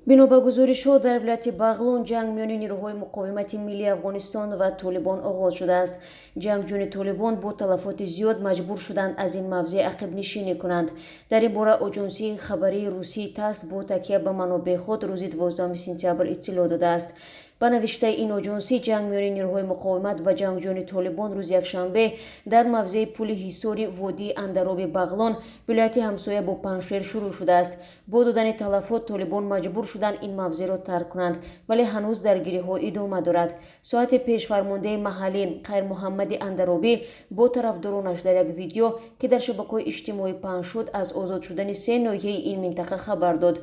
Бино ба гузоришҳо, дар вилояти Бағлон ҷанг миёни нирӯҳои муқовимати миллии Афғонистон ва Толибон оғоз шудааст. Ҷангҷӯёни Толибон бо талафоти зиёд маҷбур шуданд аз ин мавзеъ ақибнишинӣ кунанд. Дар ин бора оҷонсии хабарии русии ТАСС бо такя ба манобеи худ рӯзи 12 сентябр иттилоъ додааст. Ба навиштаи ин оҷонсӣ, ҷанг миёни нирӯҳои муқовимат ва ҷангҷӯёни Толибон рӯзи якшанбе дар мавзеи пули Ҳисори водии Андароби Бағлон, вилояти ҳамсоя бо Панҷшер, шурӯъ шудааст. Бо додани талафот Толибон маҷбур шуданд ин мавзеъро тарк кунанд, вале ҳанӯз даргириҳо идома дорад. Соате пеш фармондеҳи маҳаллӣ Хайрмуҳаммади Андаробӣ бо тарафдоронаш дар як видео, ки дар шабакаҳои иҷтимоӣ паҳн шуд, аз озод шудани се ноҳияи ин минтақа хабар дод.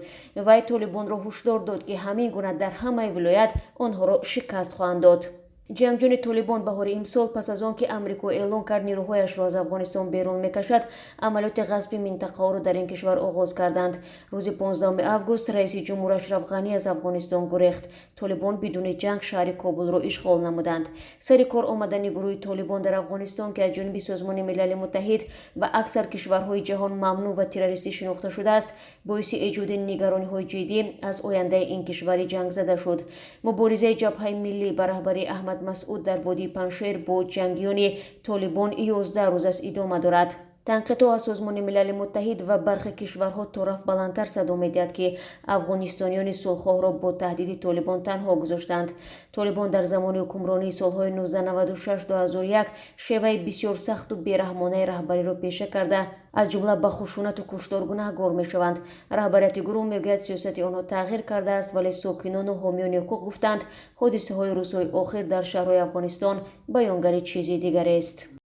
Вай Толибонро ҳушдор дод, ки ҳамин гуна дар ҳамаи вилоят онҳоро шикаст хоҳанд дод. Ҷангҷӯёни Толибон баҳори имсол, пас аз он ки Амрико эълон кард нирӯҳояшро аз Афғонистон берун мекашад, амалиёти ғасби минтақаҳоро дар ин кишвар оғоз карданд. Рӯзи 15 август раиси ҷумҳур Ашраф Ғанӣ аз Афғонистон гурехт. Толибон бидуни ҷанг шаҳри Кобулро ишғол намуданд. Сари кор омадани гурӯҳи Толибон дар Афғонистон, ки аз ҷониби Созмони Милали Муттаҳид ва аксар кишварҳои ҷаҳон мамнӯъ ва террористӣ шинохта шудааст, боиси эҷоди нигарониҳои ҷиддӣ аз ояндаи ин кишвари ҷангзада шуд. Муборизаи Ҷабҳаи миллӣ ба раҳбарии Аҳмад Масъуд дар водии Панҷшер бо ҷангиёни Толибон 11 рӯз аст идома дорад. Танқидҳо аз Созмони Милали Муттаҳид ва бархе кишварҳо торафт баландтар садо медиҳад, ки афғонистониёни сулҳхоҳро бо таҳдиди Толибон танҳо гузоштанд. Толибон дар замони ҳукмронии солҳои 1996-2001 шеваи бисёр сахту бераҳмонаи раҳбариро пеша карда, аз ҷумла ба хушунату куштор гунаҳгор мешаванд. Раҳбарияти гурӯҳ мегӯяд, сиёсати онҳо тағйир кардааст, вале сокинону ҳомиёни ҳуқуқ гуфтанд, ҳодисаҳои рӯзҳои охир дар шаҳрҳои Афғонистон баёнгари чизи дигарест.